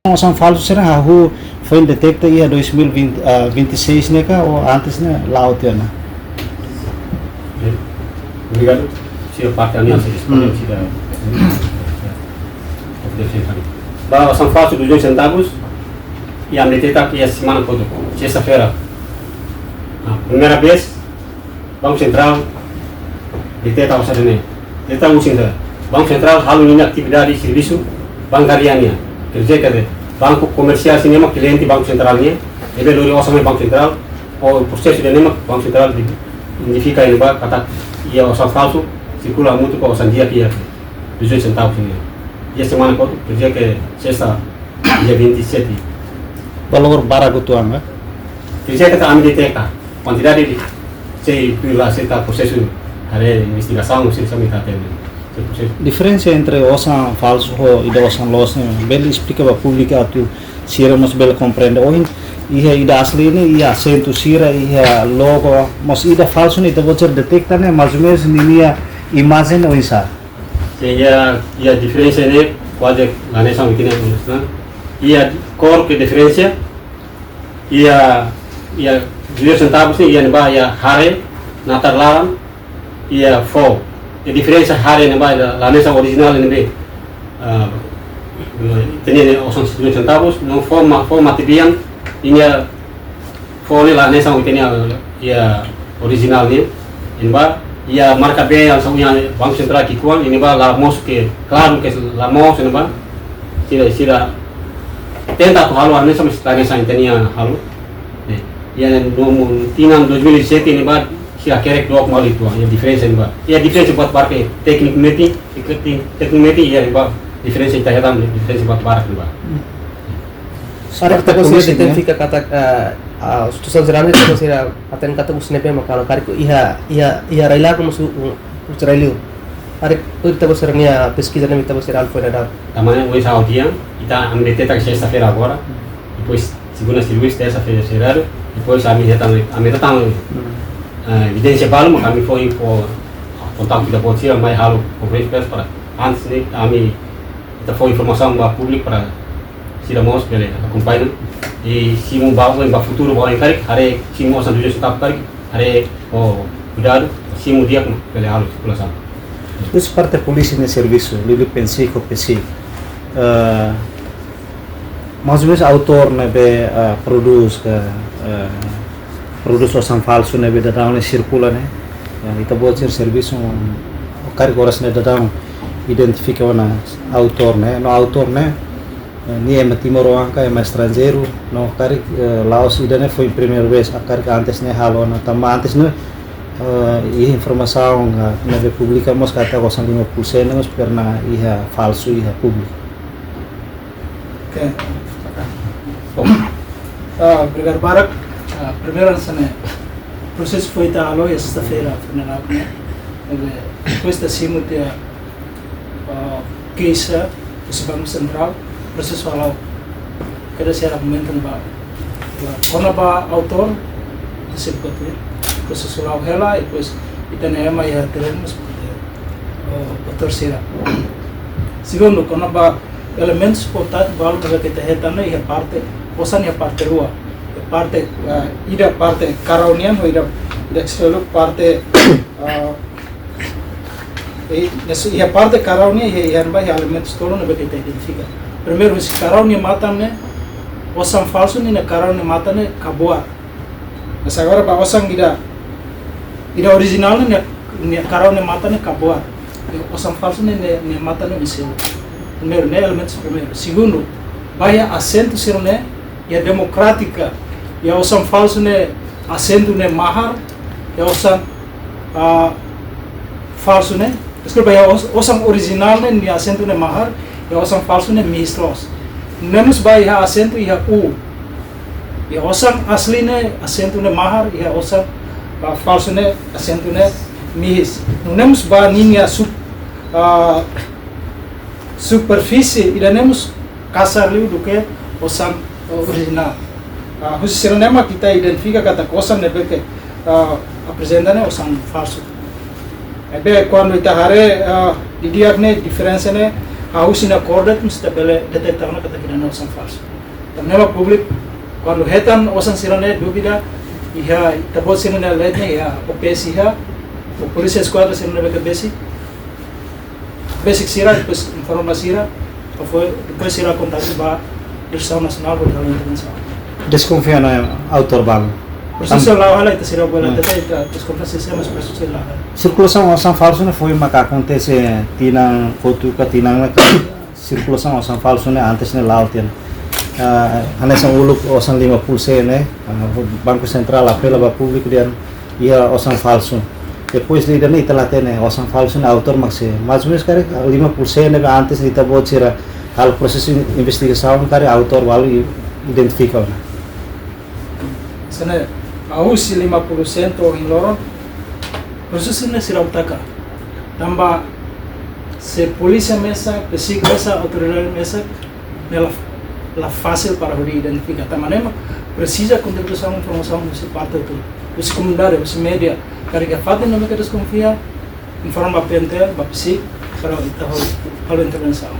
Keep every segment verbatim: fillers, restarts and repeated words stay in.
Osan falsu sira hahú foin deteta iha dois mil e vinte, ah, vinte e seis ne'e ka, ou antes ne'e la'o tiha ona? Obrigadu. Sira parte ami atu responde, hmm, sira. Ba osan falsu duzentus sentavus, ami deteta iha semana kotuk, sesta-feira. Ah, primeira vez, Banku Sentrál deteta osan ne'e. Deteta osan ne'e. Banku Sentrál halo ninia atividade servisu bankária nian. Quer dizer, quer dizer, banku komersiál sira-ne'e mak kliente Banku Sentrál nian, ne'ebé lori osan mai Banku Sentrál, ou prosesu ida-ne'e mak Banku Sentrál di-, identifika iha ne'ebá katak iha osan falsu sirkula hamutuk ho osan di'ak iha duzentus sentavus nian. Iha semana kotuk, quer dizer que sesta, dia vinte e sete. Valór barak uitoan, eh? Quer dizer que ami deteta kuantidade de, sei tuir la, sei ita prosesu, haree investigasaun, sei, sei ami ita atende. Sei prosesu. Diferensa entre osan falsu ho ida osan loos ne'e, bele esplika ba públiku atu sira mós bele komprende. Ohin, iha ida asli ne'e, iha asentu sira, iha logo, mas ida falsu ne'e, ita-boot sira deteta ne'e, mais ou menos ninia imajen oinsá? Sei, iha, iha diferensa ne'e, kuaze la hanesan ita-nia, ne'e? Iha kór ke diferensa, iha, iha duzentus sentavus ne'e, iha ne'ebá, iha hare, natar laran, iha foho. Iha diferensa hare ne'ebá, la, la hanesan orijinál ne'ebé, ah, ita-nia ne'e osan duzentus sentavus, no foho ma-, foho matebian, iha foho ne'e la hanesan ita-nia, iha orijinál ne'e. Ne'ebá, iha marka B yang são iha Banku Sentrál ki'ikoan, ne'ebá la mosu ke, klaru ke la mosu ne'ebá. Sira, sira tenta atu halo hanesan, mas la hanesan ita-nia halo. Eh, iha no mu-, tinan dois mil e sete ne'ebá, sira hakerek dook malu uitoan, iha diferensa ne'ebá. Iha diferensa buat barak, teknikamente, teknikamente, iha ne'ebá, diferensa ita hetan, diferensa buat barak ne'ebá. Sara parte ita-boot sira polísia, identifika katak, eh, ah, instituisaun jerál ne'e, ita-boot sira hatene katak osan ne'ebé mak halo, karik iha, iha, iha rai-laran mós, uh, uh, rai-li'ur. Karik, uh, ita-boot sira-nia peskiza ne'e, ita-boot sira halo foin dadaun. Tanba ne'e, ohin ha'u dehan, ita, ami deteta sesta-feira agora. Depois, segunda servisu, tersa-feira feriadu. Depois, ami hetan, ami hetan, hmm, eh, evidénsia balu, mak ami foin fó kontaktu ita-boot sira, mai halo konferénsia pers para antes ne'e, ami ita fó informasaun ba públiku para sira mós bele akompaña. I simu ba, ba futuru ba oin karik, haree simu osan duzentus sentavus karik, haree ho kuidadu, simu di'ak mak bele halo sirkulasaun. Husi parte polísia nia servisu, liuliu PNCIC ho PCIC, eh, mais ou menos autór ne'ebé, eh, prodús ka, eh, prodús osan falsu ne'ebé daudaun ne'e sirkula ne'e. Eh, ita-boot sira servisu, karik oras ne'e daudaun identifika ona autór ne'e, no autór ne'e, eh, nia ema timoroan ka ema estranjeiru, no karik, eh, la'ós ida-ne'e foin primeira vez, ah, karik antes ne'e halo ona, tanba antes ne'e, eh, iha informasaun, ah, ne'ebé publika mós katak osan lima puluh sen mós pernah iha falsu iha públiku. Oke. Ah, obrigadu barak. Ah, primeiru hanesan ne'e, prosesu foin ita halo iha sesta-feira, funeral ne'e. Ne'ebé, depois ita simu tiha, ah, keixa husi Banku Sentrál, prosesu hala'o. Kedas iha momentu ne'ebá, kona-ba autór, ita sei buka tuir. Prosesu la'o hela, depois ita-nia ema iha terrenu, seperti, oh, autór sira. Segundu, kona-ba elementus importante balu ne'ebé ita hetan ne'e iha parte, osan iha parte rua. Iha parte, ah, ida parte karau nian, ho ida, ida selu parte, ah, i, ne'e iha parte karau nian, iha, iha ne'ebá iha elementus tolu ne'ebé ita identifika. Primeiru, husi karau nia matan ne'e, osan falsu ne'e, nia karau nia matan ne'e kaboar. Mas agora ba osan ida, ida orijinál ne'e, nia, nia karau nia matan ne'e kaboar. Nia osan falsu ne'e, nia, nia matan ne'e oin seluk. Primeiru, ne'e elementus primeiru. Segundu, ba iha asentu sira-ne'e, iha demokrátika, iha osan falsu ne'e asentu ne'e mahar, iha osan, ah, falsu ne'e, deskulpa, iha os-, osan orijinál ne'e, nia asentu ne'e mahar, iha osan falsu ne'e mihis loos. Nune'e mós ba iha asentu iha u. Iha osan asli ne'e asentu ne'e mahar, iha osan, ah, falsu ne'e asentu ne'e mihis. Nune'e mós ba ninia sup-, ah, superfísie ida-ne'e mós kasar liu duké osan, ah, orijinál. Ah, husi sira-ne'e mak ita identifika katak osan ne'ebé ke, ah, aprezenta ne'e osan falsu. Ne'ebé kuandu ita haree, ah, didi'ak ne'e diferensa ne'e, Ha'u husi nia kór de'it mós ita bele deteta ona katak ida-ne'e osan falsu. Tanba ne'e mak públiku, kuandu hetan osan sira-ne'e dúvida, iha ita-boot sira-nia leet ne'e, iha O P S iha, ou polísia eskuadra sira ne'ebé ke besik, besik sira, depois informa sira, ou foi, depois sira kontaktu ba Diresaun Nasionál hodi halo intervensaun. Deskonfia ona autór balu. Prosesu la'o hela, ita sira bele, hmm, ita, ita deskonfia sira, mas prosesu la'o hela. Sirkulasaun osan falsu ne'e foin maka akontese tinan kotuk ka tinan ne'e ka, sirkulasaun osan falsu ne'e antes ne'e la'o tiha ona. Ah, hanesan uluk osan lima puluh sen ne'e, ah, Banku Sentrál apela ba públiku dehan iha osan falsu. Depois de ida-ne'e ita la hatene osan falsu ne'e autór mak sé. Mais ou menus karik lima puluh sen ne'ebé antes ita-boot sira halo prosesu in-, investigasaun karik autór balu i-, identifika ona. Hanesan ne'e, husi lima puluh sen to'o ohin loron, prosesu ne'e seidauk taka. Tanba se polísia mesak, besik mesak, autoridade mesak, ne'e la, la fasil para hodi identifika. Tanba ne'e mak presiza kontribuisaun, informasaun husi parte hotu, husi komunidade, husi média. Karik iha fatin ne'ebé ke deskonfia, informa ba P N T L, ba PCIC, para ita halo, halo intervensaun.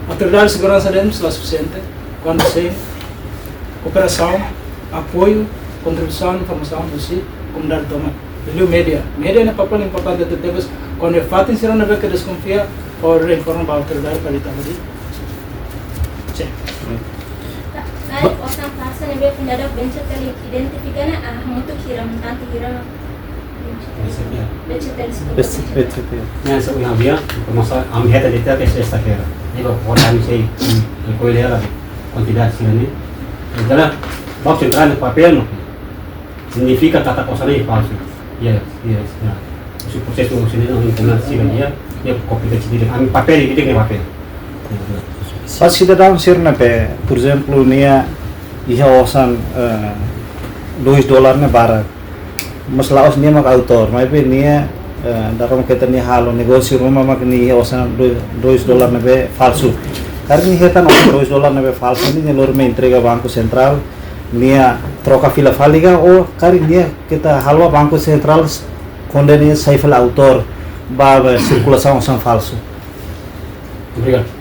Autoridade seguransa de'it mós la sufisiente, kuandu sein kooperasaun, apoiu, kontribuisaun, informasaun husi komunidade tomak. Liuliu média. Média ne'e papél importante tebes, kuandu iha fatin sira ne'ebé ke deskonfia, favór informa ba autoridade para ita hodi cek. Karik osan falsu ne'ebé foin dada Bencha Tel identifika ne'e, ah, hamutuk hira, montante hira? Bencha Tel. Bencha Tel. Bencha Tel. Ne'e, se o havia, como sa, ami hetan de'it até sexta-feira. Ne'e ba, por ami sei, mm, rekolla hela kuantidade sira-ne'e. Entaun, Banku Sentrál nia papél no signifika katak osan ne'e falsu. Yes, yes, ya. Husi prosesu sira-ne'e, no, internal sira-ne'e, ya, ya, kompeténsia de'it, ami papél de'it, nia papél. Ba sidadaun sira ne'ebé, por ezemplu, nia iha osan, eh, dois dólar ne'e barak. Mas la'ós nia mak autór, maibé nia, eh, dala ruma katak nia halo negósiu ruma mak nia iha osan do-, dois dólar ne'ebé falsu. Karik nia hetan osan dois dólar ne'ebé falsu ne'e, nia lori mai entrega Banku Sentrál, nia troka fila fali ka, ou karik nia katak halo Banku Sentrál kondena nia sai fali autór ba, ba sirkulasaun osan falsu. Obrigadu.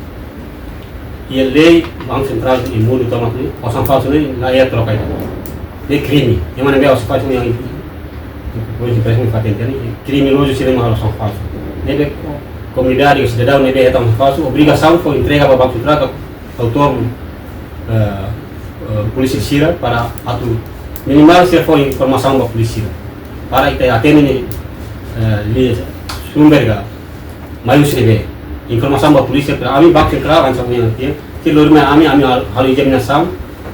Iha lei Banku Sentrál iha mundu tomak ne'e, osan falsu ne'e la iha troka ida. Ne'e krime. Ema ne'ebé osan falsu ne'e, depois de empréstimu patente ne'e, kriminozu sira mak halo osan falsu. Ne'ebé komunidade, sidadaun ne'ebé hetan osan falsu, obrigasaun fó entrega ba Banku Sentrál ka autór, eh, eh, polísia sira para atu minimál sira fó informasaun ba polísia sira. Para ita atende ne'e, eh, li sumber ka mai husi ne'ebé. Informasaun ba polísia, ami Banku Sentrál, ami sabe yang dia. Sira lori mai ami, ami hal-, halo examinasaun,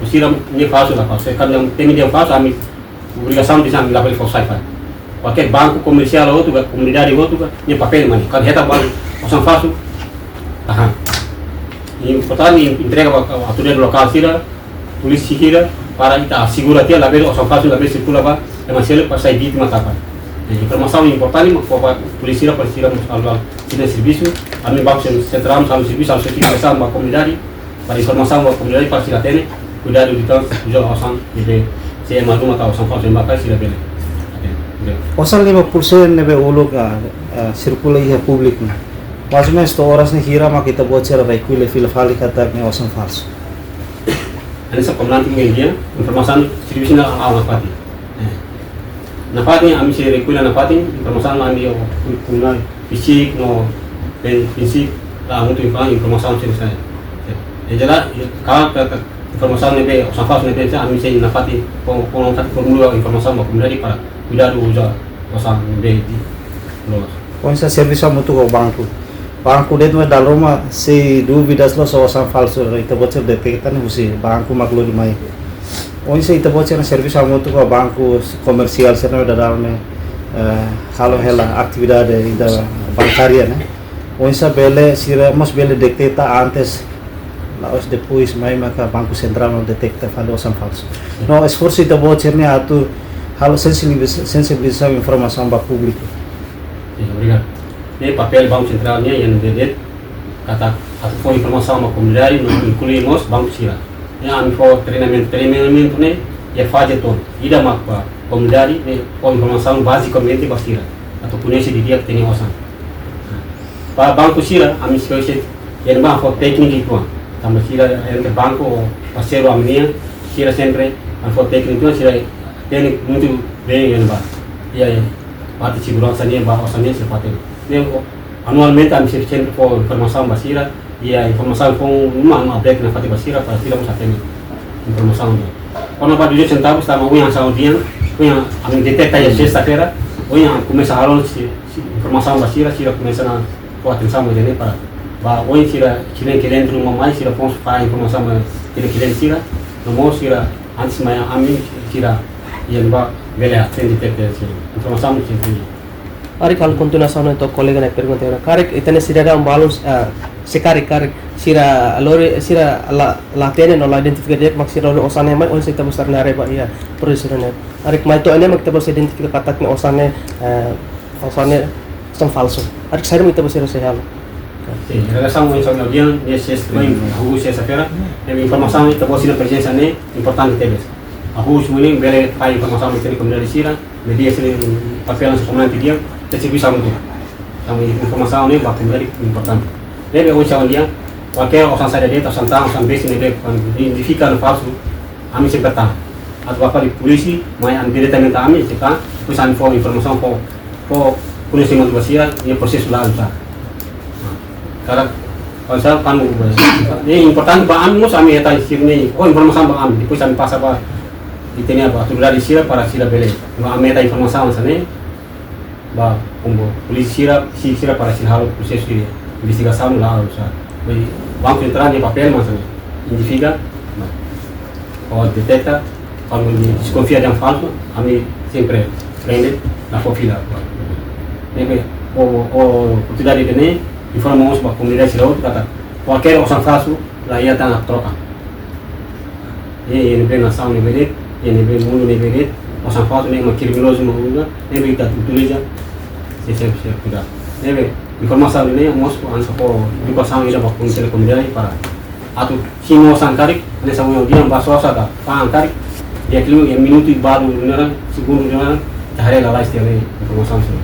sira ne'e falsu ka falsu. Kan yang temi dia falsu, ami obrigasaun de'it ami labele fó sai fali. Kualkér banku komersiál hotu ka, komunidade hotu ka, nia papél mak ne'e. Kan hetan banku osan falsu, tahan. Importante entrega ba autoridade lokál sira, polísia sira, para ita asegura tiha labele osan falsu labele sirkula ba ema seluk para sai vítima tapa. Eh, informasaun importante mak fó ba polísia sira, para sira mós halo sira-nia servisu. Ami Banku Sen-, Sentrál mós halo servisu, halo sosializasaun ba komunidade, para informasaun ba komunidade para sira hatene, kuidadu uitoan uza osan ne'ebé, se ema ruma tau osan falsu ema karik sira bele. Osan lima puluh sen ne'ebé uluk, ah, ah, sirkula iha públiku. Mais ou menus to'o oras ne'e hira mak ita-boot sira rekolla fila fali katak ne'e osan falsu? Hanesan komandante nia informasaun servisu ne'e ha'u nafatin. Eh. Nafatin, ami sei rekolla nafatin, informasaun ami ho, ho, ho, PCIC no, pen-, PCIC, la, untuk informa-, informasaun servisu ne'e. Eh, jelas, ka, ka, ka, informasaun ne'ebé, osan falsu ne'ebé, ami sei nafatin, fó, fó nafatin formula informasaun ba komunidade para kuidadu uza osan ne'ebé di, loos. Oinsá servisu hamutuk ho banku? Banku de'it mós dala ruma sei dúvidas loos osan falsu, ita-boot sira deteta ne'e husi banku mak lori mai. Oinsá ita-boot sira servisu hamutuk ho banku komersiál sira ne'ebé dadaun ne'e, eh, halo hela atividade ida bankária ne'e. Oinsá bele sira mós bele deteta antes, la'ós depois mai maka Banku Sentrál mak deteta fali osan falsu. No esforsu ita-boot sira-ne'e atu halo sensibiliza-, sensibilizasaun informasaun ba públiku. Sin, obrigadu. Ne'e papél Banku Sentrál nian, yang bebet, katak atu fó informasaun ba komunidade, no inklui mós banku sira. Ne'e ami fó treinamentu, treinamentu ne'e iha faze tolu. Ida mak ba komunidade, ne'e fó informasaun bazikamente ba sira. Atu koñese didi'ak ita-nia osan. Ba banku sira, ami espesiál, iha ne'ebá fó tékniku uitoan. Tanba sira, entre banku ou parseiru ami-nian, sira sempre ami fó tékniku uitoan, sira hatene muitu bem iha ne'ebá. Iha, iha parte seguransa nian, ba osan nian sira hatene. Ne'e, anualmente ami sempre, sempre fó informasaun ba sira, iha informasaun foun ruma ami update nafatin ba sira, para sira mós hatene informasaun nian. Kona-ba duzentus sentavus, tanba ohin hanesan ohin, ohin ami deteta iha sesta-feira, ohin komesa halo si, si informasaun ba sira, sira komesa ona fó atensaun ba ida-ne'e para, ba ohin sira, sira ke dentro uma mai, sira foin fó informasaun ba sira ke dentro sira, no mós sira antes mai ami sira iha ne'ebá bele hatene, deteta sira informasaun sira. Karik halo kontinuasaun to'o kolega nia pergunta, karik ita-nia sidadaun balun, ah, se karik, karik sira lori, sira la, la hatene no la identifika di'ak mak sira lori osan ne'e mai, oinsá ita-boot sira haree ba iha prosesu ne'e. Karik mai to'o ne'e mak ita-boot sira identifika katak ne'e osan ne'e, eh, osan ne'e osan falsu. Karik saida mak ita-boot sira sei halo? Sin, relasaun ho informasaun, ne'e sesta, hahú sesta-feira, ne'e informasaun ita-boot sira prezensa ne'e importante tebes. Hahú husi ne'e bele fahe informasaun ba ita-nia komunidade sira, media sira, papél sira, komunidade di'ak, ita servisu hamutuk. Tanba informasaun ne'e ba komunidade importante. Ne'ebé ohin hanesan ohin, kualkér osan saida de'it, osan tan, osan besik ne'ebé identifika no falsu, ami sempre tama. Atu ba fali polísia, mai ami diretamente ami, se ka, depois ami fó informasaun, fó, fó koñesimentu ba sira, iha prosesu la'o sá. Karik, kalau saya kan, ne'e importante ba ami, mós ami hetan sira-ne'e, oh, informasaun ba ami, depois ami pasa ba, ita-nia ba autoridade sira para sira bele. No ami hetan informasaun hanesan ne'e, ba, kombo, polísia sira, si sira para sira halo prosesu investigasaun la'o sá. Bele, Banku Sentrál nia papél mak hanesan ne'e, identifika, ba, ou deteta, kuandu deskonfia dehan falsu, ami sempre prende, la fó fila. Ne'ebé, o, o, autoridade ida-ne'e informa mós ba komunidade sira hotu katak kualkér osan falsu, la iha tan troka. Iha, iha ne'ebé nasaun ne'ebé de'it, iha ne'ebé mundu ne'ebé de'it, osan falsu ne'e mak kriminozu mak uza, ne'ebé ita utiliza, se, se, se, kuda. Ne'ebé, informasaun ne'e mós hanesan fó edukasaun ida ba komunidade, komunidade para atu simu osan karik, hanesan ohin dehan ba sosa ka, fa'an karik, di'ak liu iha minutu balu ne'e, segundu ne'e, ita haree lalais tiha ne'e informasaun sira.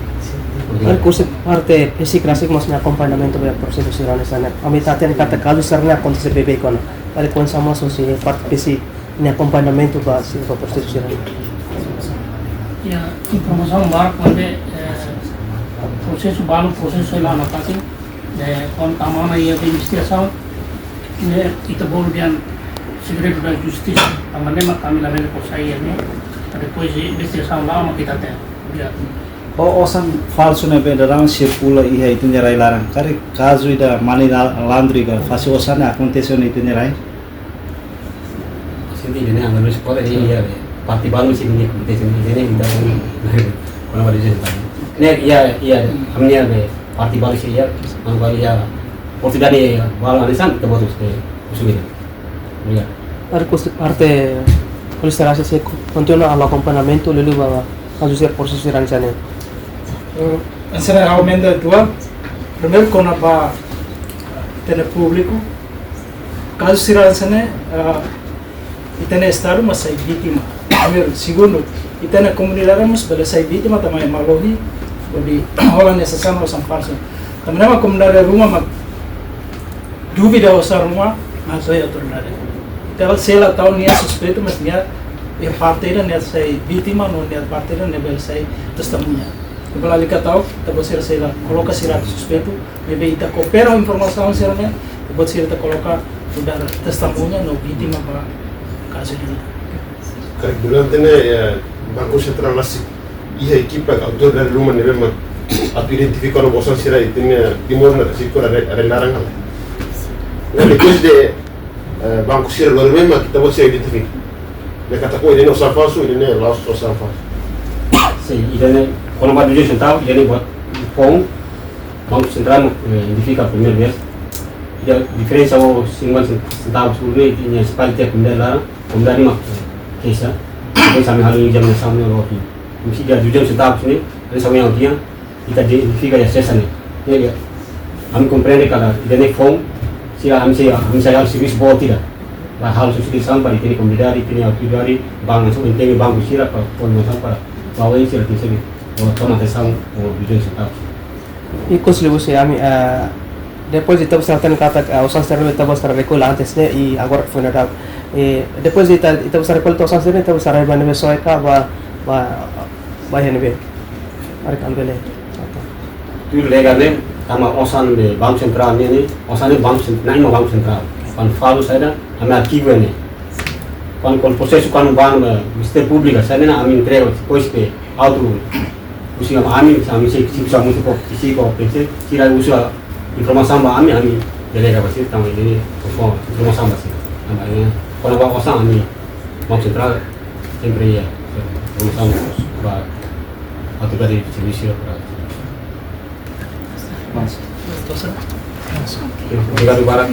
Karik husi parte psikolojia mós nia akompañamentu ba prosesu sira hanesan ne'e. Ami hatene katak kazu sira-ne'e akontese beibeik ona. Karik oinsá mós husi parte psi nia akompañamentu ba sira ba prosesu sira-ne'e. Ya, informasaun barak ne'ebé, eh, prosesu balu, prosesu sei la'o nafatin, eh, kuandu tama ona iha investigasaun, ne'e ita bolu dehan segredu da justisa, tanba ne'e mak ami labele fó sai iha ne'e, depois de investigasaun la'o mak ita hatene. Obrigadu. Ho osan falsu ne'ebé daudaun sirkula iha ita-nia rai-laran. Karik kazu ida money la-, laundry ka fase osan ne'e akontese ona iha ita-nia rai? Sente ida-ne'e analiza kore iha, iha, parte balu sira-ne'e akontese, ida-ne'e ita, kona-ba duzentus sentavus. Ne'e, iha, iha, ami-nia be, parte balu sira iha, anu balu iha, oportunidade balu hanesan, ita-boot sira, husu ida. Obrigadu. Karik husi parte polísia sira sei kontinua halo akompañamentu liuliu ba kazu sira, prosesu sira hanesan ne'e. Eh, hanesan ne'e ha'u aumenta dua, primeiru kona-ba ita-nia públiku, kazu sira hanesan ne'e, eh, ita-nia estadu mak sai vítima. Primeiru, segundu, ita-nia komunidade mós bele sai vítima tanba ema lohi, hodi hola nia sasán osan falsu. Tanba ne'e mak komunidade ruma mak dúvida osan ruma, mak soe autoridade. Ita sei la tau nia suspeitu, mas nia, nia parte ida nia sai vítima, no nia parte ida nia bele sai testemuña. Ita bele lalika tau, ita-boot sira sei la koloka sira suspeitu, maibé ita koopera informasaun sira-ne'e, ita-boot sira ita koloka nu'udar testemuña no vítima ba kazu ne'e. Karik durante ne'e, eh, Banku Sentrál rasik iha ekipa ka autoridade ruma ne'ebé mak atu identifika ona osan sira iha ita-nia Timor ne'e rasik kona are, are laran halo. Nah, depois de, eh, banku sira lori mai mak ita-boot sira identifika. Ne'e katak ida-ne'e osan falsu, ida-ne'e la'ós osan falsu. Sin, ida-ne'e, kona-ba duzentus sentavus, ida-ne'e buat foun, Banku Sentrál, eh, identifika primeira vez. Ida diferensa ho sinkuenta sentavus, ne'e, nia espalha tiha komunidade laran, komunidade mak, eh, keixa. Depois ami halo ezame ne'e, hanesan ne'e, logo. Mesti ida duzentus sentavus ne'e, hanesan ne'e, ita identifika iha sesta ne'e. Ne'e, ami komprende katak ida-ne'e foun, sira ami sei, ami sei halo servisu boot ida. Ba halo sosializasaun ba ita-nia komunidade, ita-nia autoridade, banku, so, ita-nia banku sira, para, para, para, ba oin sira, ita sei, oh, toma atensaun, oh, duzentus sentavus. Ikus liuhusi ami, eh, depois de ita-boot sira hatene katak, eh, osan sira ne'ebé ita-boot sira rekolla antes ne'e, i agora foin dadaun. Eh, depois de ita, ita-boot sira rekolla osan sira ne'e, ita-boot sira haree ba ne'ebé soe ka ba, ba, ba iha ne'ebé. Mari kami bele. Tuir lega ne'e, tanba osan ne'e Banku Sentrál ne'e, ne'e, osan ne'e Banku Sen-, na'in mak Banku Sentrál. Kuandu falta saida, ami arkivu ne'e. Kuandu, kuandu prosesu, kuandu ba, ba Ministériu Públiku, saida ne'e ami entrega, depois ke auto, husi ami, ami sei, sei, sei, muito pouco, sei, pouco, pensei, sira husu informasaun ba ami, ami delega ba sira, tanba ne'e, informasaun ba sira. Tanba ne'e, kuandu ba osan ami, Banku Sentrál, sempre iha, informasaun ba autoridade servisu para. Obrigadu barak.